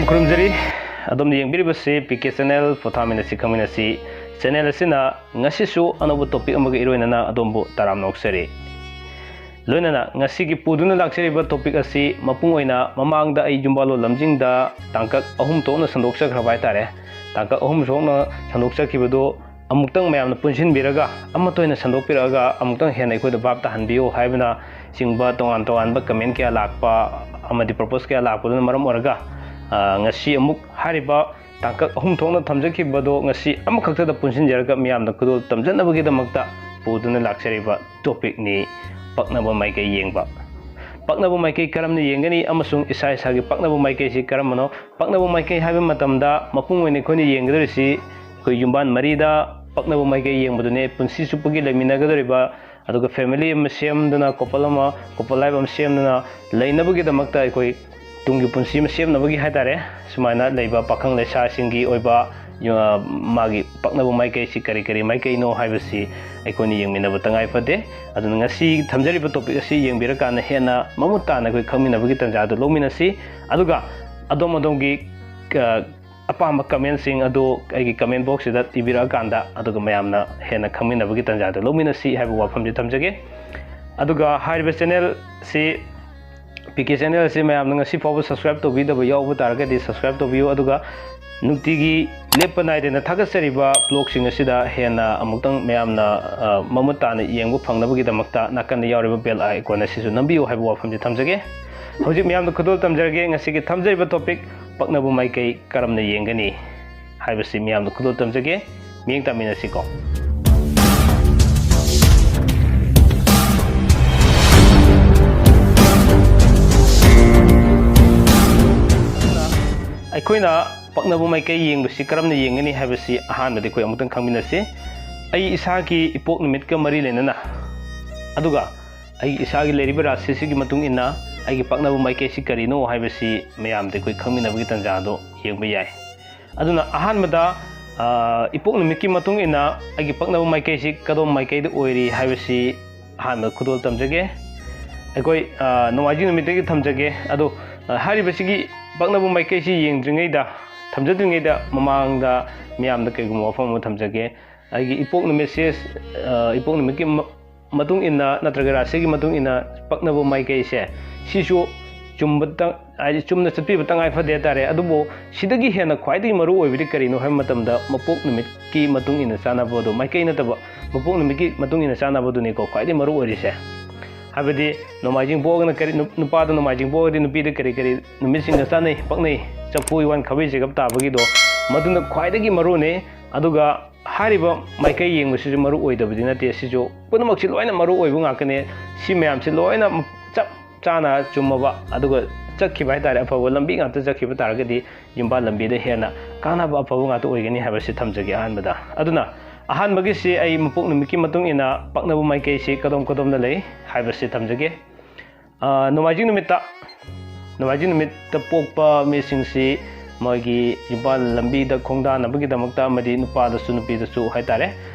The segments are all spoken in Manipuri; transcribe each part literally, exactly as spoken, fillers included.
ꯈꯨꯔꯨꯝꯖꯔꯤ꯫ ꯑꯗꯣꯝꯅ ꯌꯦꯡꯕꯤꯔꯤꯕꯁꯤ ꯄꯤ ꯀꯦ ꯆꯦꯅꯦꯜ, ꯄꯣꯊꯥꯃꯤꯟꯅꯁꯤ ꯈꯪꯃꯤꯟꯅꯁꯤ꯫ ꯆꯦꯅꯦꯜ ꯑꯁꯤꯅ ꯉꯁꯤꯁꯨ ꯑꯅꯧꯕ ꯇꯣꯄꯤꯛ ꯑꯃꯒ ꯏꯔꯣꯏꯅꯅ ꯑꯗꯣꯝꯕꯨ ꯇꯔꯥꯝꯅ ꯑꯣꯛꯆꯔꯤ꯫ ꯂꯣꯏꯅꯅ ꯉꯁꯤꯒꯤ ꯄꯨꯗꯨꯅ ꯂꯥꯛꯆꯔꯤꯕ ꯇꯣꯄꯤꯛ ꯑꯁꯤ ꯃꯄꯨꯡ ꯑꯣꯏꯅ ꯃꯃꯥꯡꯗ ꯑꯩ ꯌꯨꯝꯕꯥꯂꯣ ꯂꯝꯖꯤꯡꯗ ꯇꯥꯡꯀꯛ ꯑꯍꯨꯝ ꯊꯣꯛꯅ ꯁꯟꯗꯣꯛꯆꯈ꯭ꯔꯕ ꯍꯥꯏꯇꯥꯔꯦ꯫ ꯇꯥꯡꯀꯛ ꯑꯍꯨꯝ ꯊꯣꯛꯅ ꯁꯟꯗꯣꯛꯆꯈꯤꯕꯗꯨ ꯑꯃꯨꯛꯇꯪ ꯃꯌꯥꯝꯅ ꯄꯨꯟꯁꯤꯟꯕꯤꯔꯒ ꯑꯃꯠꯇ ꯑꯣꯏꯅ ꯁꯟꯗꯣꯛꯄꯤꯔꯛꯑꯒ ꯑꯃꯨꯛꯇꯪ ꯍꯦꯟꯅ ꯑꯩꯈꯣꯏꯗ ꯚꯥꯞ ꯇꯥꯍꯟꯕꯤꯌꯨ ꯍꯥꯏꯕꯅ ꯆꯤꯡꯕ ꯇꯣꯉꯥꯟ ꯇꯣꯉꯥꯟꯕ ꯀꯃꯦꯟ ꯀꯌꯥ ꯂꯥꯛꯄ ꯑꯃꯗꯤ ꯄ꯭ꯔꯣꯄꯣꯁ ꯀꯌꯥ ꯂꯥꯛꯄꯗꯨꯅ ꯃꯔꯝ ꯑꯣꯏꯔꯒ, ꯑ, ꯉꯁꯤ ꯑꯃꯨꯛ ꯍꯥꯏꯔꯤꯕ ꯇꯥꯡꯀꯛ ꯑꯍꯨꯝ ꯊꯣꯛꯅ ꯊꯝꯖꯈꯤꯕꯗꯣ ꯉꯁꯤ ꯑꯃꯈꯛꯇꯗ ꯄꯨꯟꯁꯤꯟꯖꯔꯒ ꯃꯤꯌꯥꯝꯅ ꯈꯨꯗꯣꯜ ꯇꯝꯖꯅꯕꯒꯤꯗꯃꯛꯇ ꯄꯨꯗꯨꯅ ꯂꯥꯛꯆꯔꯤꯕ ꯇꯣꯄꯤꯛꯅꯤ, ꯄꯛꯅꯕ ꯃꯥꯏꯀꯩ ꯌꯦꯡꯕ꯫ ꯄꯛꯅꯕ ꯃꯥꯏꯀꯩ ꯀꯔꯝꯅ ꯌꯦꯡꯒꯅꯤ ꯑꯃꯁꯨꯡ ꯏꯁꯥ ꯏꯁꯥꯒꯤ ꯄꯛꯅꯕ ꯃꯥꯏꯀꯩꯁꯤ ꯀꯔꯝꯕꯅꯣ? ꯄꯛꯅꯕ ꯃꯥꯏꯀꯩ ꯍꯥꯏꯕ ꯃꯇꯝꯗ ꯃꯄꯨꯡ ꯑꯣꯏꯅ ꯑꯩꯈꯣꯏꯅ ꯌꯦꯡꯒꯗꯧꯔꯤꯁꯤ ꯑꯩꯈꯣꯏ ꯌꯨꯝꯕꯥꯟ ꯃꯔꯤꯗ ꯄꯛꯅꯕ ꯃꯥꯏꯀꯩ ꯌꯦꯡꯕꯗꯨꯅꯦ꯫ ꯄꯨꯟꯁꯤ ꯆꯨꯞꯄꯒꯤ ꯂꯩꯃꯤꯟꯅꯒꯗꯧꯔꯤꯕ, ꯑꯗꯨꯒ ꯐꯦꯃꯤꯂꯤ ꯑꯃ ꯁꯦꯝꯗꯨꯅ, ꯀꯣꯄꯜ ꯑꯃ, ꯀꯣꯄꯜ ꯂꯥꯏꯐ ꯑꯃ ꯁꯦꯝꯗꯨꯅ ꯂꯩꯅꯕꯒꯤꯗꯃꯛꯇ ꯑꯩꯈꯣꯏ ꯇꯨꯡꯒꯤ ꯄꯨꯟꯁꯤ ꯑꯃ ꯁꯦꯝꯅꯕꯒꯤ ꯍꯥꯏꯇꯥꯔꯦ, ꯁꯨꯃꯥꯏꯅ ꯂꯩꯕ ꯄꯥꯈꯪ ꯂꯩꯁꯥꯁꯤꯡꯒꯤ ꯑꯣꯏꯕ, ꯑ, ꯃꯥꯒꯤ ꯄꯛꯅꯕ ꯃꯥꯏꯀꯩꯁꯤ ꯀꯔꯤ ꯀꯔꯤ ꯃꯥꯏꯀꯩꯅꯣ ꯍꯥꯏꯕꯁꯤ ꯑꯩꯈꯣꯏꯅ ꯌꯦꯡꯃꯤꯟꯅꯕ ꯇꯉꯥꯏ ꯐꯗꯦ꯫ ꯑꯗꯨꯅ ꯉꯁꯤ ꯊꯝꯖꯔꯤꯕ ꯇꯣꯄꯤꯛ ꯑꯁꯤ ꯌꯦꯡꯕꯤꯔꯀꯥꯟꯗ ꯍꯦꯟꯅ ꯃꯃꯨꯠ ꯇꯥꯅ ꯑꯩꯈꯣꯏ ꯈꯪꯃꯤꯟꯅꯕꯒꯤ ꯇꯥꯟꯖꯥꯗꯨ ꯂꯧꯃꯤꯟꯅꯁꯤ꯫ ꯑꯗꯨꯒ ꯑꯗꯣꯝ ꯑꯗꯣꯝꯒꯤ, ꯑ, ꯑꯄꯥꯝꯕ ꯀꯃꯦꯟꯁꯤꯡ ꯑꯗꯨ ꯑꯩꯒꯤ ꯀꯃꯦꯟ ꯕꯣꯛꯁꯁꯤꯗ ꯏꯕꯤꯔꯛꯑꯀꯥꯟꯗ ꯑꯗꯨꯒ ꯃꯌꯥꯝꯅ ꯍꯦꯟꯅ ꯈꯪꯃꯤꯟꯅꯕꯒꯤ ꯇꯥꯟꯖꯥꯗꯨ ꯂꯧꯃꯤꯟꯅꯁꯤ ꯍꯥꯏꯕ ꯋꯥꯐꯝꯁꯤ ꯊꯝꯖꯒꯦ꯫ ꯑꯗꯨꯒ ꯍꯥꯏꯔꯤꯕ ꯆꯦꯅꯦꯜꯁꯤ, ꯄꯤ ꯀꯦ ꯆꯦꯅꯦꯜꯁꯤ ꯃꯌꯥꯝꯅ ꯉꯁꯤ ꯐꯥꯎꯕ ꯁꯕꯁꯀ꯭ꯔꯥꯏꯕ ꯇꯧꯕꯤꯗꯕ ꯌꯥꯎꯕ ꯇꯥꯔꯒꯗꯤ ꯁꯕꯁꯀ꯭ꯔꯥꯏꯕ ꯇꯧꯕꯤꯌꯨ꯫ ꯑꯗꯨꯒ ꯅꯨꯡꯇꯤꯒꯤ ꯂꯦꯞꯄ ꯅꯥꯏꯗꯅ ꯊꯥꯒꯠꯆꯔꯤꯕ ꯕ꯭ꯂꯣꯒꯁꯤꯡ ꯑꯁꯤꯗ ꯍꯦꯟꯅ ꯑꯃꯨꯛꯇꯪ ꯃꯌꯥꯝꯅ, ꯑ, ꯃꯃꯨꯠ ꯇꯥꯅ ꯌꯦꯡꯕ ꯐꯪꯅꯕꯒꯤꯗꯃꯛꯇ ꯅꯥꯀꯟꯗ ꯌꯥꯎꯔꯤꯕ ꯕꯦꯜ ꯑꯥꯏꯀꯣꯟ ꯑꯁꯤꯁꯨ ꯅꯝꯕꯤꯌꯨ ꯍꯥꯏꯕ ꯋꯥꯐꯝꯁꯤ ꯊꯝꯖꯒꯦ꯫ ꯍꯧꯖꯤꯛ ꯃꯌꯥꯝꯗ ꯈꯨꯗꯣꯜ ꯇꯝꯖꯔꯒꯦ꯫ ꯉꯁꯤꯒꯤ ꯊꯝꯖꯔꯤꯕ ꯇꯣꯄꯤꯛ ꯄꯛꯅꯕ ꯃꯥꯏꯀꯩ ꯀꯔꯝꯅ ꯌꯦꯡꯒꯅꯤ ꯍꯥꯏꯕꯁꯤ ꯃꯌꯥꯝꯗ ꯈꯨꯗꯣꯜ ꯇꯝꯖꯒꯦ꯫ ꯃꯤꯠꯌꯦꯡ ꯇꯥꯃꯤꯟꯅꯁꯤꯀꯣ꯫ ꯑꯩꯈꯣꯏꯅ ꯄꯛꯅꯕ ꯃꯥꯏꯀꯩ ꯌꯦꯡꯕꯁꯤ ꯀꯔꯝꯅ ꯌꯦꯡꯒꯅꯤ ꯍꯥꯏꯕꯁꯤ ꯑꯍꯥꯟꯕꯗ ꯑꯩꯈꯣꯏ ꯑꯃꯨꯛꯇꯪ ꯈꯪꯃꯤꯟꯅꯁꯤ꯫ ꯑꯩ ꯏꯁꯥꯒꯤ ꯏꯄꯣꯛ ꯅꯨꯃꯤꯠꯀ ꯃꯔꯤ ꯂꯩꯅꯅ, ꯑꯗꯨꯒ ꯑꯩ ꯏꯁꯥꯒꯤ ꯂꯩꯔꯤꯕ ꯔꯥꯁꯤꯁꯤꯒꯤ ꯃꯇꯨꯡ ꯏꯟꯅ ꯑꯩꯒꯤ ꯄꯛꯅꯕ ꯃꯥꯏꯀꯩꯁꯤ ꯀꯔꯤꯅꯣ ꯍꯥꯏꯕꯁꯤ ꯃꯌꯥꯝꯗ ꯑꯩꯈꯣꯏ ꯈꯪꯃꯤꯟꯅꯕꯒꯤ ꯇꯥꯟꯖꯥꯗꯣ ꯌꯦꯡꯕ ꯌꯥꯏ꯫ ꯑꯗꯨꯅ ꯑꯍꯥꯟꯕꯗ, ꯑ, ꯏꯄꯣꯛ ꯅꯨꯃꯤꯠꯀꯤ ꯃꯇꯨꯡ ꯏꯟꯅ ꯑꯩꯒꯤ ꯄꯛꯅꯕ ꯃꯥꯏꯀꯩꯁꯤ ꯀꯗꯣꯝ ꯃꯥꯏꯀꯩꯗ ꯑꯣꯏꯔꯤ ꯍꯥꯏꯕꯁꯤ ꯑꯍꯥꯟꯕ ꯈꯨꯗꯣꯜ ꯇꯝꯖꯒꯦ꯫ ꯑꯩꯈꯣꯏ, ꯑ, ꯅꯣꯡꯃꯥꯏꯖꯤꯡ ꯅꯨꯃꯤꯠꯇꯒꯤ ꯊꯝꯖꯒꯦ꯫ ꯑꯗꯣ, ꯑ, ꯍꯥꯏꯔꯤꯕꯁꯤꯒꯤ ꯄꯛꯅꯕ ꯃꯥꯏꯀꯩꯁꯤ ꯌꯦꯡꯗ꯭ꯔꯤꯉꯩꯗ, ꯊꯝꯖꯗ꯭ꯔꯤꯉꯩꯗ ꯃꯃꯥꯡꯗ ꯃꯤꯌꯥꯝꯗ ꯀꯩꯒꯨꯝꯕ ꯋꯥꯐꯝ ꯑꯃ ꯊꯝꯖꯒꯦ꯫ ꯑꯩꯒꯤ ꯏꯄꯣꯛ ꯅꯨꯃꯤꯠꯁꯦ, ꯑ, ꯏꯄꯣꯛ ꯅꯨꯃꯤꯠꯀꯤ ꯃ-, ꯃꯇꯨꯡ ꯏꯟꯅ ꯅꯠꯇ꯭ꯔꯒ ꯔꯥꯁꯤꯒꯤ ꯃꯇꯨꯡ ꯏꯟꯅ ꯄꯛꯅꯕ ꯃꯥꯏꯀꯩꯁꯦ, ꯁꯤꯁꯨ ꯆꯨꯝꯕꯇ-, ꯍꯥꯏꯗꯤ ꯆꯨꯝꯅ ꯆꯠꯄꯤꯕ ꯇꯉꯥꯏ ꯐꯗꯦ ꯍꯥꯏꯇꯥꯔꯦ꯫ ꯑꯗꯨꯕꯨ ꯁꯤꯗꯒꯤ ꯍꯦꯟꯅ ꯈ꯭ꯋꯥꯏꯗꯒꯤ ꯃꯔꯨ ꯑꯣꯏꯕꯗꯤ ꯀꯔꯤꯅꯣ ꯍꯥꯏꯕ ꯃꯇꯝꯗ, ꯃꯄꯣꯛ ꯅꯨꯃꯤꯠꯀꯤ ꯃꯇꯨꯡ ꯏꯟꯅ ꯆꯥꯟꯅꯕꯗꯣ, ꯃꯥꯏꯀꯩ ꯅꯠꯇꯕ, ꯃꯄꯣꯛ ꯅꯨꯃꯤꯠꯀꯤ ꯃꯇꯨꯡ ꯏꯟꯅ ꯆꯥꯟꯅꯕꯗꯨꯅꯤꯀꯣ ꯈ꯭ꯋꯥꯏꯗꯒꯤ ꯃꯔꯨ ꯑꯣꯏꯔꯤꯁꯦ꯫ ꯍꯥꯏꯕꯗꯤ ꯅꯣꯡꯃꯥꯏꯖꯤꯡ ꯄꯣꯛꯑꯒꯅ ꯀꯔꯤ, ꯅꯨ-, ꯅꯨꯄꯥꯗ ꯅꯣꯡꯃꯥꯏꯖꯤꯡ ꯄꯣꯛꯑꯒꯗꯤ ꯅꯨꯄꯤꯗ ꯀꯔꯤ ꯀꯔꯤ ꯅꯨꯃꯤꯠꯁꯤꯡꯗ ꯆꯥꯟꯅꯩ, ꯄꯛꯅꯩ, ꯆꯐꯨ, ꯎꯌꯥꯟ, ꯈꯥꯕꯩ, ꯆꯦꯒꯞ ꯇꯥꯕꯒꯤꯗꯣ, ꯃꯗꯨꯅ ꯈ꯭ꯋꯥꯏꯗꯒꯤ ꯃꯔꯨꯅꯤ꯫ ꯑꯗꯨꯒ ꯍꯥꯏꯔꯤꯕ ꯃꯥꯏꯀꯩ ꯌꯦꯡꯕꯁꯤꯁꯨ ꯃꯔꯨ ꯑꯣꯏꯗꯕꯗꯤ ꯅꯠꯇꯦ, ꯁꯤꯁꯨ ꯄꯨꯝꯅꯃꯛꯁꯤ ꯂꯣꯏꯅ ꯃꯔꯨ ꯑꯣꯏꯕ ꯉꯥꯛꯇꯅꯦ꯫ ꯁꯤ ꯃꯌꯥꯝꯁꯤ ꯂꯣꯏꯅ ꯆꯞ ꯆꯥꯅ ꯆꯨꯝꯃꯕ, ꯑꯗꯨꯒ ꯆꯠꯈꯤꯕ ꯍꯥꯏꯇꯥꯔꯦ, ꯑꯐꯕ ꯂꯝꯕꯤ ꯉꯥꯛꯇ ꯆꯠꯈꯤꯕ ꯇꯥꯔꯒꯗꯤ ꯌꯨꯝꯕꯥꯜ ꯂꯝꯕꯤꯗ ꯍꯦꯟꯅ ꯀꯥꯟꯅꯕ ꯑꯐꯕ ꯉꯥꯛꯇ ꯑꯣꯏꯒꯅꯤ ꯍꯥꯏꯕꯁꯤ ꯊꯝꯖꯒꯦ ꯑꯍꯥꯟꯕꯗ꯫ ꯑꯗꯨꯅ ꯑꯍꯥꯟꯕꯒꯤꯁꯤ ꯑꯩ ꯃꯄꯣꯛ ꯅꯨꯃꯤꯠꯀꯤ ꯃꯇꯨꯡ ꯏꯟꯅ ꯄꯛꯅꯕ ꯃꯥꯏꯀꯩꯁꯤ ꯀꯗꯣꯝ ꯀꯗꯣꯝꯗ ꯂꯩ ꯍꯥꯏꯕꯁꯤ ꯊꯝꯖꯒꯦ꯫ ꯑ, ꯅꯣꯡꯃꯥꯏꯖꯤꯡ ꯅꯨꯃꯤꯠꯇ, ꯅꯣꯡꯃꯥꯏꯖꯤꯡ ꯅꯨꯃꯤꯠꯇ ꯄꯣꯛꯄ ꯃꯤꯁꯤꯡꯁꯤ ꯃꯣꯏꯒꯤ ꯌꯨꯝꯕꯥꯜ ꯂꯝꯕꯤꯗ ꯈꯣꯡꯗꯥꯅꯕꯒꯤꯗꯃꯛꯇ ꯑꯃꯗꯤ ꯅꯨꯄꯥꯗꯁꯨ ꯅꯨꯄꯤꯗꯁꯨ ꯍꯥꯏꯇꯥꯔꯦ,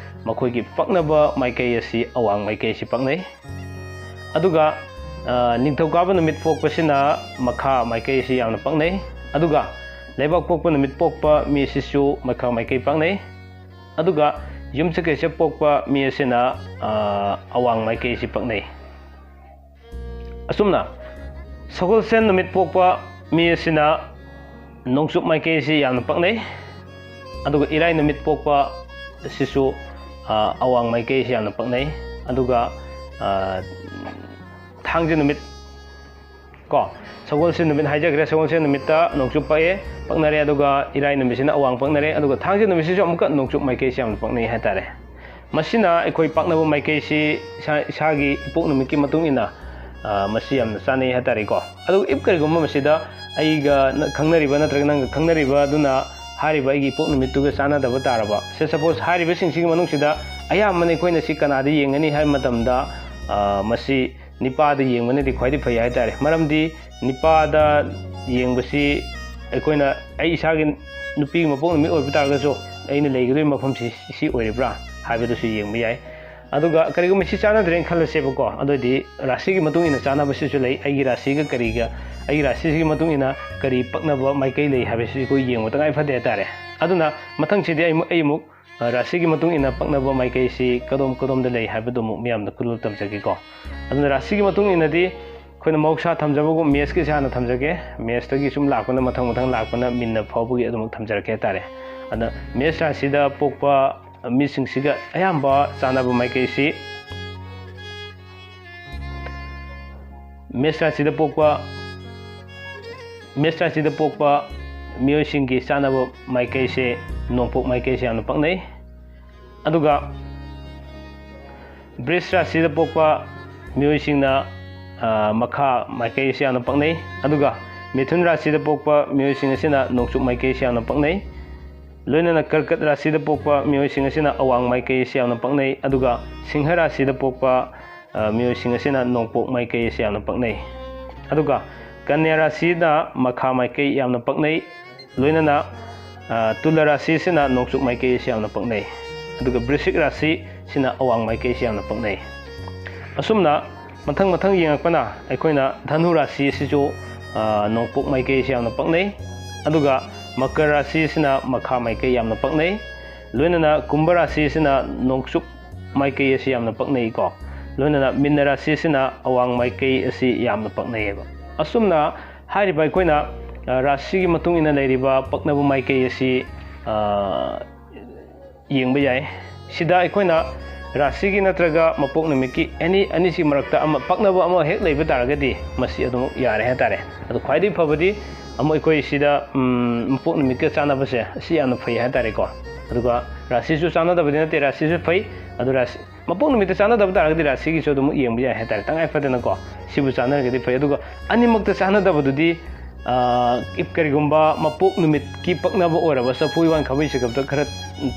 ꯃꯈꯣꯏꯒꯤ ꯄꯛꯅꯕ ꯃꯥꯏꯀꯩ ꯑꯁꯤ ꯑꯋꯥꯡ ꯃꯥꯏꯀꯩ ꯑꯁꯤ ꯄꯛꯅꯩ꯫ ꯑꯗꯨꯒ, ꯑ, ꯅꯤꯡꯊꯧꯀꯥꯕ ꯅꯨꯃꯤꯠ ꯄꯣꯛꯄꯁꯤꯅ ꯃꯈꯥ ꯃꯥꯏꯀꯩ ꯑꯁꯤ ꯌꯥꯝꯅ ꯄꯛꯅꯩ꯫ ꯑꯗꯨꯒ ꯂꯩꯕꯥꯛ ꯄꯣꯛꯄ ꯅꯨꯃꯤꯠ ꯄꯣꯛꯄ ꯃꯤ ꯑꯁꯤꯁꯨ ꯃꯈꯥ ꯃꯥꯏꯀꯩ ꯄꯛꯅꯩ꯫ ꯑꯗꯨꯒ ꯌꯨꯝꯁꯀꯩꯁ ꯄꯣꯛꯄ ꯃꯤ ꯑꯁꯤꯅ, ꯑ, ꯑꯋꯥꯡ ꯃꯥꯏꯀꯩ ꯑꯁꯤ ꯄꯛꯅꯩ꯫ ꯑꯁꯨꯝꯅ ꯁꯒꯣꯜꯁꯦꯟ ꯅꯨꯃꯤꯠ ꯄꯣꯛꯄ ꯃꯤ ꯑꯁꯤꯅ ꯅꯣꯡꯆꯨꯞ ꯃꯥꯏꯀꯩ ꯑꯁꯤ ꯌꯥꯝꯅ ꯄꯛꯅꯩ꯫ ꯑꯗꯨꯒ ꯏꯔꯥꯏ ꯅꯨꯃꯤꯠ ꯄꯣꯛꯄ ꯑꯁꯤꯁꯨ, ꯑ, ꯑꯋꯥꯡ ꯃꯥꯏꯀꯩ ꯑꯁꯤ ꯌꯥꯝꯅ ꯄꯛꯅꯩ꯫ ꯑꯗꯨꯒ, ꯑ, ꯊꯥꯡꯖ ꯅꯨꯃꯤꯠ ꯀꯣ, ꯁꯒꯣꯜꯁꯦꯟ ꯅꯨꯃꯤꯠ ꯍꯥꯏꯖꯈ꯭ꯔꯦ, ꯁꯒꯣꯜꯁꯦꯟ ꯅꯨꯃꯤꯠꯇ ꯅꯣꯡꯆꯨꯞ ꯄꯛꯑꯦ, ꯄꯛꯅꯔꯦ, ꯑꯗꯨꯒ ꯏꯔꯥꯏ ꯅꯨꯃꯤꯠꯁꯤꯅ ꯑꯋꯥꯡ ꯄꯛꯅꯔꯦ, ꯑꯗꯨꯒ ꯊꯥꯡꯖ ꯅꯨꯃꯤꯠꯁꯤꯁꯨ ꯑꯃꯨꯛꯀ ꯅꯣꯡꯆꯨꯞ ꯃꯥꯏꯀꯩꯁꯤ ꯌꯥꯝꯅ ꯄꯛꯅꯩ ꯍꯥꯏꯇꯥꯔꯦ꯫ ꯃꯁꯤꯅ ꯑꯩꯈꯣꯏ ꯄꯛꯅꯕ ꯃꯥꯏꯀꯩꯁꯤ ꯏꯁꯥ, ꯏꯁꯥꯒꯤ ꯏꯄꯣꯛ ꯅꯨꯃꯤꯠꯀꯤ ꯃꯇꯨꯡ ꯏꯟꯅ, ꯑ, ꯃꯁꯤ ꯌꯥꯝꯅ ꯆꯥꯅꯩ ꯍꯥꯏꯇꯥꯔꯦꯀꯣ꯫ ꯑꯗꯨ if ꯀꯔꯤꯒꯨꯝꯕ ꯃꯁꯤꯗ ꯑꯩꯒ ꯅ-, ꯈꯪꯅꯔꯤꯕ ꯅꯠꯇ꯭ꯔꯒ ꯅꯪꯒ ꯈꯪꯅꯔꯤꯕ ꯑꯗꯨꯅ ꯍꯥꯏꯔꯤꯕ ꯑꯩꯒꯤ ꯏꯄꯣꯛ ꯅꯨꯃꯤꯠꯇꯨꯒ ꯆꯥꯟꯅꯗꯕ ꯇꯥꯔꯕ, say suppose ꯍꯥꯏꯔꯤꯕꯁꯤꯡꯁꯤꯒꯤ ꯃꯅꯨꯡꯁꯤꯗ ꯑꯌꯥꯝꯕꯅ ꯑꯩꯈꯣꯏꯅ ꯁꯤ ꯀꯅꯥꯗ ꯌꯦꯡꯒꯅꯤ ꯍꯥꯏꯕ ꯃꯇꯝꯗ, ꯑ, ꯃꯁꯤ ꯅꯤꯄꯥꯗ ꯌꯦꯡꯕꯅꯗꯤ ꯈ꯭ꯋꯥꯏꯗꯒꯤ ꯐꯩ ꯍꯥꯏꯇꯥꯔꯦ꯫ ꯃꯔꯝꯗꯤ ꯅꯤꯄꯥꯗ ꯌꯦꯡꯕꯁꯤ ꯑꯩꯈꯣꯏꯅ, ꯑꯩ ꯏꯁꯥꯒꯤ ꯅꯨꯄꯤꯒꯤ ꯃꯄꯣꯛ ꯅꯨꯃꯤꯠ ꯑꯣꯏꯕ ꯇꯥꯔꯒꯁꯨ ꯑꯩꯅ ꯂꯩꯒꯗꯣꯏꯕ ꯃꯐꯝꯁꯤ ꯁꯤ ꯑꯣꯏꯔꯤꯕ꯭ꯔꯥ ꯍꯥꯏꯕꯗꯨꯁꯨ ꯌꯦꯡꯕ ꯌꯥꯏ꯫ ꯑꯗꯨꯒ ꯀꯔꯤꯒꯨꯝꯕ ꯁꯤ ꯆꯥꯟꯅꯗ꯭ꯔꯦꯅ ꯈꯜꯂꯁꯦꯕꯀꯣ, ꯑꯗꯨꯑꯣꯏꯗꯤ ꯔꯥꯁꯤꯒꯤ ꯃꯇꯨꯡ ꯏꯟꯅ ꯆꯥꯟꯅꯕꯁꯤꯁꯨ ꯂꯩ꯫ ꯑꯩꯒꯤ ꯔꯥꯁꯤꯒ ꯀꯔꯤꯒ, ꯑꯩꯒꯤ ꯔꯥꯁꯤꯁꯤꯒꯤ ꯃꯇꯨꯡ ꯏꯟꯅ ꯀꯔꯤ ꯄꯛꯅꯕ ꯃꯥꯏꯀꯩ ꯂꯩ ꯍꯥꯏꯕꯁꯤ ꯑꯩꯈꯣꯏ ꯌꯦꯡꯕ ꯇꯉꯥꯏ ꯐꯗꯦ ꯍꯥꯏꯇꯥꯔꯦ꯫ ꯑꯗꯨꯅ ꯃꯊꯪꯁꯤꯗꯤ ꯑꯩ ꯑꯃꯨꯛ, ꯑꯩ ꯑꯃꯨꯛ, ꯑ, ꯔꯥꯁꯤꯒꯤ ꯃꯇꯨꯡ ꯏꯟꯅ ꯄꯛꯅꯕ ꯃꯥꯏꯀꯩꯁꯤ ꯀꯗꯣꯝ ꯀꯗꯣꯝꯗ ꯂꯩ ꯍꯥꯏꯕꯗꯨ ꯑꯃꯨꯛ ꯃꯤꯌꯥꯝꯗ ꯈꯨꯗꯣꯜ ꯇꯝꯖꯒꯦꯀꯣ꯫ ꯑꯗꯨꯅ ꯔꯥꯁꯤꯒꯤ ꯃꯇꯨꯡ ꯏꯟꯅꯗꯤ ꯑꯩꯈꯣꯏꯅ ꯃꯍꯧꯁꯥ ꯊꯝꯖꯕꯒꯨꯝ ꯃꯦꯁꯀꯤꯁꯦ ꯍꯥꯟꯅ ꯊꯝꯖꯒꯦ꯫ ꯃꯦꯁꯇꯒꯤ ꯁꯨꯝ ꯂꯥꯛꯄꯅ ꯃꯊꯪ ꯃꯊꯪ ꯂꯥꯛꯄꯅ ꯃꯤꯟꯅ ꯐꯥꯎꯕꯒꯤ ꯑꯗꯨꯃꯛ ꯊꯝꯖꯔꯛꯀꯦ ꯍꯥꯏꯇꯥꯔꯦ꯫ ꯑꯗ ꯃꯦꯁ ꯔꯥꯁꯤꯗ ꯄꯣꯛꯄ ꯃꯤꯁꯤꯡꯁꯤꯒ ꯑꯌꯥꯝꯕ ꯆꯥꯟꯅꯕ ꯃꯥꯏꯀꯩꯁꯤ, ꯃꯦꯁ ꯔꯥꯁꯤꯗ ꯄꯣꯛꯄ, ꯃꯦꯁ ꯔꯥꯁꯤꯗ ꯄꯣꯛꯄ ꯃꯤꯑꯣꯏꯁꯤꯡꯒꯤ ꯆꯥꯟꯅꯕ ꯃꯥꯏꯀꯩꯁꯦ ꯅꯣꯡꯄꯣꯛ ꯃꯥꯏꯀꯩꯁꯦ ꯌꯥꯝꯅ ꯄꯛꯅꯩ꯫ ꯑꯗꯨꯒ ꯕ꯭ꯔꯤꯖ ꯔꯥꯁꯤꯗ ꯄꯣꯛꯄ ꯃꯤꯑꯣꯏꯁꯤꯡꯅ, ꯑ, ꯃꯈꯥ ꯃꯥꯏꯀꯩ ꯑꯁꯤ ꯌꯥꯝꯅ ꯄꯛꯅꯩ꯫ ꯑꯗꯨꯒ ꯃꯤꯊꯨꯟ ꯔꯥꯁꯤꯗ ꯄꯣꯛꯄ ꯃꯤꯑꯣꯏꯁꯤꯡ ꯑꯁꯤꯅ ꯅꯣꯡꯆꯨꯞ ꯃꯥꯏꯀꯩ ꯑꯁꯤ ꯌꯥꯝꯅ ꯄꯛꯅꯩ꯫ ꯂꯣꯏꯅꯅ ꯀꯔꯀꯠ ꯔꯥꯁꯤꯗ ꯄꯣꯛꯄ ꯃꯤꯑꯣꯏꯁꯤꯡ ꯑꯁꯤꯅ ꯑꯋꯥꯡ ꯃꯥꯏꯀꯩ ꯑꯁꯤ ꯌꯥꯝꯅ ꯄꯛꯅꯩ꯫ ꯑꯗꯨꯒ ꯁꯤꯡꯍ ꯔꯥꯁꯤꯗ ꯄꯣꯛꯄ, ꯑ, ꯃꯤꯑꯣꯏꯁꯤꯡ ꯑꯁꯤꯅ ꯅꯣꯡꯄꯣꯛ ꯃꯥꯏꯀꯩ ꯑꯁꯤ ꯌꯥꯝꯅ ꯄꯛꯅꯩ꯫ ꯑꯗꯨꯒ ꯀꯟꯌꯥ ꯔꯥꯁꯤꯅ ꯃꯈꯥ ꯃꯥꯏꯀꯩ ꯌꯥꯝꯅ ꯄꯛꯅꯩ꯫ ꯂꯣꯏꯅꯅ, ꯑ, ꯇꯨꯂ ꯔꯥꯁꯤꯁꯤꯅ ꯅꯣꯡꯆꯨꯞ ꯃꯥꯏꯀꯩ ꯑꯁꯤ ꯌꯥꯝꯅ ꯄꯛꯅꯩ꯫ ꯑꯗꯨꯒ ꯕ꯭ꯔꯤꯁꯤꯛ ꯔꯥꯁꯤꯁꯤꯅ ꯑꯋꯥꯡ ꯃꯥꯏꯀꯩ ꯑꯁꯤ ꯌꯥꯝꯅ ꯄꯛꯅꯩ꯫ ꯑꯁꯨꯝꯅ ꯃꯊꯪ ꯃꯊꯪ ꯌꯦꯡꯉꯛꯄꯅ ꯑꯩꯈꯣꯏꯅ ꯙꯅꯨ ꯔꯥꯁꯤ ꯑꯁꯤꯁꯨ, ꯑ, ꯅꯣꯡꯄꯣꯛ ꯃꯥꯏꯀꯩ ꯑꯁꯤ ꯌꯥꯝꯅ ꯄꯛꯅꯩ꯫ ꯑꯗꯨꯒ ꯃꯀꯔ ꯔꯥꯁꯤ ꯑꯁꯤꯅ ꯃꯈꯥ ꯃꯥꯏꯀꯩ ꯌꯥꯝꯅ ꯄꯛꯅꯩ꯫ ꯂꯣꯏꯅꯅ ꯀꯨꯝꯚ ꯔꯥꯁꯤ ꯑꯁꯤꯅ ꯅꯣꯡꯆꯨꯞ ꯃꯥꯏꯀꯩ ꯑꯁꯤ ꯌꯥꯝꯅ ꯄꯛꯅꯩꯀꯣ꯫ ꯂꯣꯏꯅꯅ ꯃꯤꯟꯅ ꯔꯥꯁꯤ ꯑꯁꯤꯅ ꯑꯋꯥꯡ ꯃꯥꯏꯀꯩ ꯑꯁꯤ ꯌꯥꯝꯅ ꯄꯛꯅꯩꯌꯦꯕ꯫ ꯑꯁꯨꯝꯅ ꯍꯥꯏꯔꯤꯕ ꯑꯩꯈꯣꯏꯅ, ꯑ, ꯔꯥꯁꯤꯒꯤ ꯃꯇꯨꯡ ꯏꯟꯅ ꯂꯩꯔꯤꯕ ꯄꯛꯅꯕ ꯃꯥꯏꯀꯩ ꯑꯁꯤ, ꯑ, ꯌꯦꯡꯕ ꯌꯥꯏ꯫ ꯁꯤꯗ ꯑꯩꯈꯣꯏꯅ ꯔꯥꯁꯤꯒꯤ ꯅꯠꯇ꯭ꯔꯒ ꯃꯄꯣꯛ ꯅꯨꯃꯤꯠꯀꯤ ꯑꯦꯅꯤ ꯑꯅꯤꯁꯤ ꯃꯔꯛꯇ ꯑꯃ, ꯄꯛꯅꯕ ꯑꯃ ꯍꯦꯛ ꯂꯩꯕ ꯇꯥꯔꯒꯗꯤ ꯃꯁꯤ ꯑꯗꯨꯃꯛ ꯌꯥꯔꯦ ꯍꯥꯏꯇꯥꯔꯦ꯫ ꯑꯗꯣ ꯈ꯭ꯋꯥꯏꯗꯒꯤ ꯐꯕꯗꯤ ꯑꯃꯨꯛ ꯑꯩꯈꯣꯏ ꯁꯤꯗ, ꯎꯝ, ꯃꯄꯣꯛ ꯅꯨꯃꯤꯠꯀ ꯆꯥꯟꯅꯕꯁꯦ ꯑꯁꯤ ꯌꯥꯝꯅ ꯐꯩ ꯍꯥꯏꯇꯥꯔꯦꯀꯣ꯫ ꯑꯗꯨꯒ ꯔꯥꯁꯤꯁꯨ ꯆꯥꯟꯅꯗꯕꯗꯤ ꯅꯠꯇꯦ, ꯔꯥꯁꯤꯁꯨ ꯐꯩ꯫ ꯑꯗꯨ ꯔꯥꯁꯤ, ꯃꯄꯣꯛ ꯅꯨꯃꯤꯠꯇ ꯆꯥꯟꯅꯗꯕ ꯇꯥꯔꯒꯗꯤ ꯔꯥꯁꯤꯒꯤꯁꯨ ꯑꯗꯨꯃꯛ ꯌꯦꯡꯕ ꯌꯥꯏ ꯍꯥꯏꯇꯥꯔꯦ, ꯇꯉꯥꯏ ꯐꯗꯅꯀꯣ꯫ ꯁꯤꯕꯨ ꯆꯥꯟꯅꯔꯒꯗꯤ ꯐꯩ꯫ ꯑꯗꯨꯒ ꯑꯅꯤꯃꯛꯇ ꯆꯥꯟꯅꯗꯕꯗꯨꯗꯤ, ꯑ, if ꯀꯔꯤꯒꯨꯝꯕ ꯃꯄꯣꯛ ꯅꯨꯃꯤꯠꯀꯤ ꯄꯛꯅꯕ ꯑꯣꯏꯔꯕ ꯆꯐꯨ ꯎꯌꯥꯟ ꯈꯥꯕꯩ ꯆꯦꯒꯞꯇ ꯈꯔ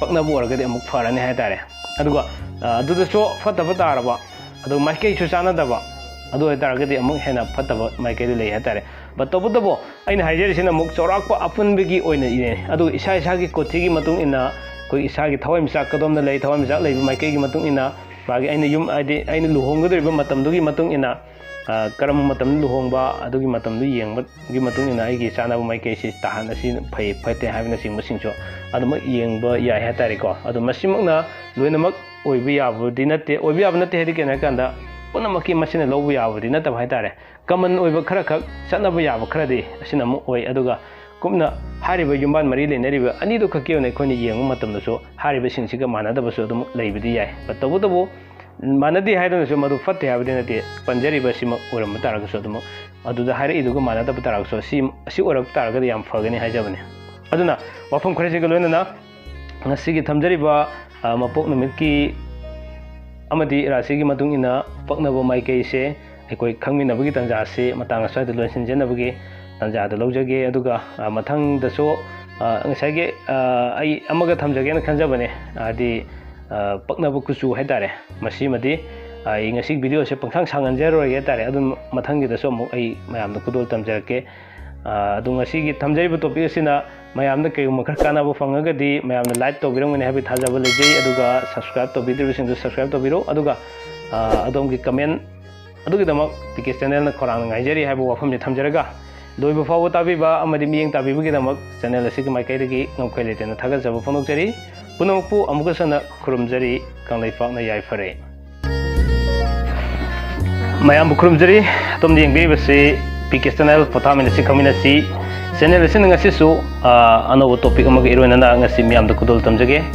ꯄꯛꯅꯕ ꯑꯣꯏꯔꯒꯗꯤ ꯑꯃꯨꯛ ꯐꯔꯅꯤ ꯍꯥꯏꯇꯥꯔꯦ꯫ ꯑꯗꯨꯒ, ꯑ, ꯑꯗꯨꯗꯁꯨ ꯐꯠꯇꯕ ꯇꯥꯔꯕ, ꯑꯗꯨꯒ ꯃꯥꯏꯀꯩꯁꯨ ꯆꯥꯟꯅꯗꯕ, ꯑꯗꯨ ꯑꯣꯏꯇꯥꯔꯒꯗꯤ ꯑꯃꯨꯛ ꯍꯦꯟꯅ ꯐꯠꯇꯕ ꯃꯥꯏꯀꯩꯗ ꯂꯩ ꯍꯥꯏꯇꯥꯔꯦ꯫ But ꯇꯧꯕꯇꯕꯨ ꯑꯩꯅ ꯍꯥꯏꯖꯔꯤꯁꯤꯅ ꯑꯃꯨꯛ ꯆꯥꯎꯔꯥꯛꯄ ꯑꯄꯨꯟꯕꯒꯤ ꯑꯣꯏꯅ ꯏꯅꯦ꯫ ꯑꯗꯨꯒ ꯏꯁꯥ ꯏꯁꯥꯒꯤ ꯀꯣꯊꯤꯒꯤ ꯃꯇꯨꯡ ꯏꯟꯅ ꯑꯩꯈꯣꯏ ꯏꯁꯥꯒꯤ ꯊꯋꯥꯏꯃꯤꯆꯥꯛ ꯀꯗꯣꯝꯗ ꯂꯩ, ꯊꯋꯥꯏꯃꯤꯆꯥꯛ ꯂꯩꯕ ꯃꯥꯏꯀꯩꯒꯤ ꯃꯇꯨꯡ ꯏꯟꯅ ꯃꯥꯒꯤ ꯑꯩꯅ ꯌꯨꯝ, ꯍꯥꯏꯗꯤ ꯑꯩꯅ ꯂꯨꯍꯣꯡꯒꯗꯧꯔꯤꯕ ꯃꯇꯝꯗꯨꯒꯤ ꯃꯇꯨꯡ ꯏꯟꯅ, ꯑ, ꯀꯔꯝꯕ ꯃꯇꯝꯗ ꯂꯨꯍꯣꯡꯕ, ꯑꯗꯨꯒꯤ ꯃꯇꯝꯗꯨ ꯌꯦꯡꯕꯒꯤ ꯃꯇꯨꯡ ꯏꯟꯅ ꯑꯩꯒꯤ ꯆꯥꯅꯕ ꯃꯥꯏꯀꯩꯁꯤ ꯇꯥꯍꯟ, ꯑꯁꯤ ꯐꯩ ꯐꯠꯇꯦ ꯍꯥꯏꯕꯅꯆꯤꯡꯕꯁꯤꯡꯁꯨ ꯑꯗꯨꯃꯛ ꯌꯦꯡꯕ ꯌꯥꯏ ꯍꯥꯏꯇꯥꯔꯦꯀꯣ꯫ ꯑꯗꯣ ꯃꯁꯤꯃꯛꯅ ꯂꯣꯏꯅꯃꯛ ꯑꯣꯏꯕ ꯌꯥꯕꯗꯤ ꯅꯠꯇꯦ꯫ ꯑꯣꯏꯕ ꯌꯥꯕ ꯅꯠꯇꯦ ꯍꯥꯏꯗꯤ ꯀꯩꯅꯣ ꯍꯥꯏꯀꯥꯟꯗ, ꯄꯨꯝꯅꯃꯛꯀꯤ ꯃꯁꯤꯅ ꯂꯧꯕ ꯌꯥꯕꯗꯤ ꯅꯠꯇꯕ ꯍꯥꯏꯇꯥꯔꯦ꯫ ꯀꯃꯟ ꯑꯣꯏꯕ ꯈꯔꯈꯛ, ꯆꯠꯅꯕ ꯌꯥꯕ ꯈꯔꯗꯤ ꯑꯁꯤꯅ ꯑꯃꯨꯛ ꯑꯣꯏ꯫ ꯑꯗꯨꯒ ꯀꯨꯞꯅ ꯍꯥꯏꯔꯤꯕ ꯌꯨꯝꯕꯥꯟ ꯃꯔꯤ ꯂꯩꯅꯔꯤꯕ ꯑꯅꯤꯗꯨ ꯈꯛꯀꯤ ꯑꯣꯏꯅ ꯑꯩꯈꯣꯏꯅ ꯌꯦꯡꯕ ꯃꯇꯝꯗꯁꯨ ꯍꯥꯏꯔꯤꯕꯁꯤꯡꯁꯤꯒ ꯃꯥꯟꯅꯗꯕꯁꯨ ꯑꯗꯨꯝ ꯂꯩꯕꯗꯤ ꯌꯥꯏ꯫ But ꯇꯧꯕꯇꯕꯨ ꯃꯥꯟꯅꯗꯦ ꯍꯥꯏꯗꯨꯅꯁꯨ ꯃꯗꯨ ꯐꯠꯇꯦ ꯍꯥꯏꯕꯗꯤ ꯅꯠꯇꯦ꯫ ꯄꯟꯖꯔꯤꯕ ꯑꯁꯤꯃꯛ ꯑꯣꯏꯔꯝꯕ ꯇꯥꯔꯒꯁꯨ, ꯑꯗꯨꯃꯛ ꯑꯗꯨꯗ ꯍꯥꯏꯔꯛꯏꯗꯨꯒ ꯃꯥꯟꯅꯗꯕ ꯇꯥꯔꯒꯁꯨ, ꯑꯁꯤ, ꯑꯁꯤ ꯑꯣꯏꯔꯛꯄ ꯇꯥꯔꯒꯗꯤ ꯌꯥꯝ ꯐꯒꯅꯤ ꯍꯥꯏꯖꯕꯅꯤ꯫ ꯑꯗꯨꯅ ꯋꯥꯐꯝ ꯈꯔꯁꯤꯒ ꯂꯣꯏꯅꯅ ꯉꯁꯤꯒꯤ ꯊꯝꯖꯔꯤꯕ, ꯑ, ꯃꯄꯣꯛ ꯅꯨꯃꯤꯠꯀꯤ ꯑꯃꯗꯤ ꯔꯥꯁꯤꯒꯤ ꯃꯇꯨꯡ ꯏꯟꯅ ꯄꯛꯅꯕ ꯃꯥꯏꯀꯩꯁꯦ ꯑꯩꯈꯣꯏ ꯈꯪꯃꯤꯟꯅꯕꯒꯤ ꯇꯥꯟꯖꯥ ꯑꯁꯤ ꯃꯇꯥꯡ ꯑꯁ꯭ꯋꯥꯏꯗ ꯂꯣꯏꯁꯤꯟꯖꯅꯕꯒꯤ ꯇꯥꯟꯖꯥꯗ ꯂꯧꯖꯒꯦ꯫ ꯑꯗꯨꯒ, ꯑ, ꯃꯊꯪꯗꯁꯨ, ꯑ, ꯉꯁꯥꯏꯒꯤ, ꯑ, ꯑꯩ ꯑꯃꯒ ꯊꯝꯖꯒꯦꯅ ꯈꯟꯖꯕꯅꯦ, ꯍꯥꯏꯗꯤ, ꯑ, ꯄꯛꯅꯕ ꯀꯨꯆꯨ ꯍꯥꯏꯇꯥꯔꯦ꯫ ꯃꯁꯤꯃꯗꯤ, ꯑ, ꯑꯩ ꯉꯁꯤ video ꯁꯦ ꯄꯪꯁꯥꯡ ꯁꯥꯡꯍꯟꯖꯔꯔꯣꯏꯒꯦ ꯍꯥꯏꯇꯥꯔꯦ꯫ ꯑꯗꯨꯝ ꯃꯊꯪꯒꯤꯗꯁꯨ ꯑꯃꯨꯛ ꯑꯩ ꯃꯌꯥꯝꯗ ꯈꯨꯗꯣꯜ ꯇꯝꯖꯔꯛꯀꯦ꯫ ꯑ, ꯑꯗꯣ ꯉꯁꯤꯒꯤ ꯊꯝꯖꯔꯤꯕ topic ꯑꯁꯤꯅ ꯃꯌꯥꯝꯗ ꯀꯔꯤꯒꯨꯝꯕ ꯈꯔ ꯀꯥꯟꯅꯕ ꯐꯪꯉꯒꯗꯤ ꯃꯌꯥꯝꯅ like ꯇꯧꯕꯤꯔꯝꯒꯅꯤ ꯍꯥꯏꯕꯒꯤ ꯊꯥꯖꯕ ꯂꯩꯖꯩ꯫ ꯑꯗꯨꯒ subscribe ꯇꯧꯕꯤꯗ꯭ꯔꯤꯕꯁꯤꯡꯗꯨ subscribe ꯇꯧꯕꯤꯔꯣ꯫ ꯑꯗꯨꯒ, ꯑ, ꯑꯗꯣꯝꯒꯤ comment ꯑꯗꯨꯒꯤꯗꯃꯛ ꯄꯤ ꯀꯦ channel ꯅ ꯈꯧꯔꯥꯡꯅ ꯉꯥꯏꯖꯔꯤ ꯍꯥꯏꯕ ꯋꯥꯐꯝꯁꯤ ꯊꯝꯖꯔꯒ, ꯂꯣꯏꯕ ꯐꯥꯎꯕ ꯇꯥꯕꯤꯕ ꯑꯃꯗꯤ ꯃꯤꯠꯌꯦꯡ ꯇꯥꯕꯤꯕꯒꯤꯗꯃꯛ channel ꯑꯁꯤꯒꯤ ꯃꯥꯏꯀꯩꯗꯒꯤ ꯉꯝꯈꯩ ꯂꯩꯇꯅ ꯊꯥꯒꯠꯆꯕ ꯐꯣꯡꯗꯣꯛꯆꯔꯤ꯫ ꯄꯨꯝꯅꯃꯛꯄꯨ ꯑꯃꯨꯛꯀꯁꯨ ꯍꯟꯅ ꯈꯨꯔꯨꯝꯖꯔꯤ꯫ ꯀꯪꯂꯩꯄꯥꯛꯅ ꯌꯥꯏꯐꯔꯦ꯫ ꯃꯌꯥꯝꯕꯨ ꯈꯨꯔꯨꯝꯖꯔꯤ꯫ ꯑꯗꯣꯝꯅ ꯌꯦꯡꯕꯤꯔꯤꯕꯁꯤ ꯄꯤ ꯀꯦ channel, ꯄꯣꯊꯥꯃꯤꯟꯅꯁꯤ, ꯈꯪꯃꯤꯟꯅꯁꯤ꯫ Channel ꯑꯁꯤꯅ ꯉꯁꯤꯁꯨ, ꯑ, ꯑꯅꯧꯕ topic ꯑꯃꯒ ꯏꯔꯣꯏꯅꯅ ꯉꯁꯤ ꯃꯤꯌꯥꯝꯗ ꯈꯨꯗꯣꯜ ꯇꯝꯖꯒꯦ꯫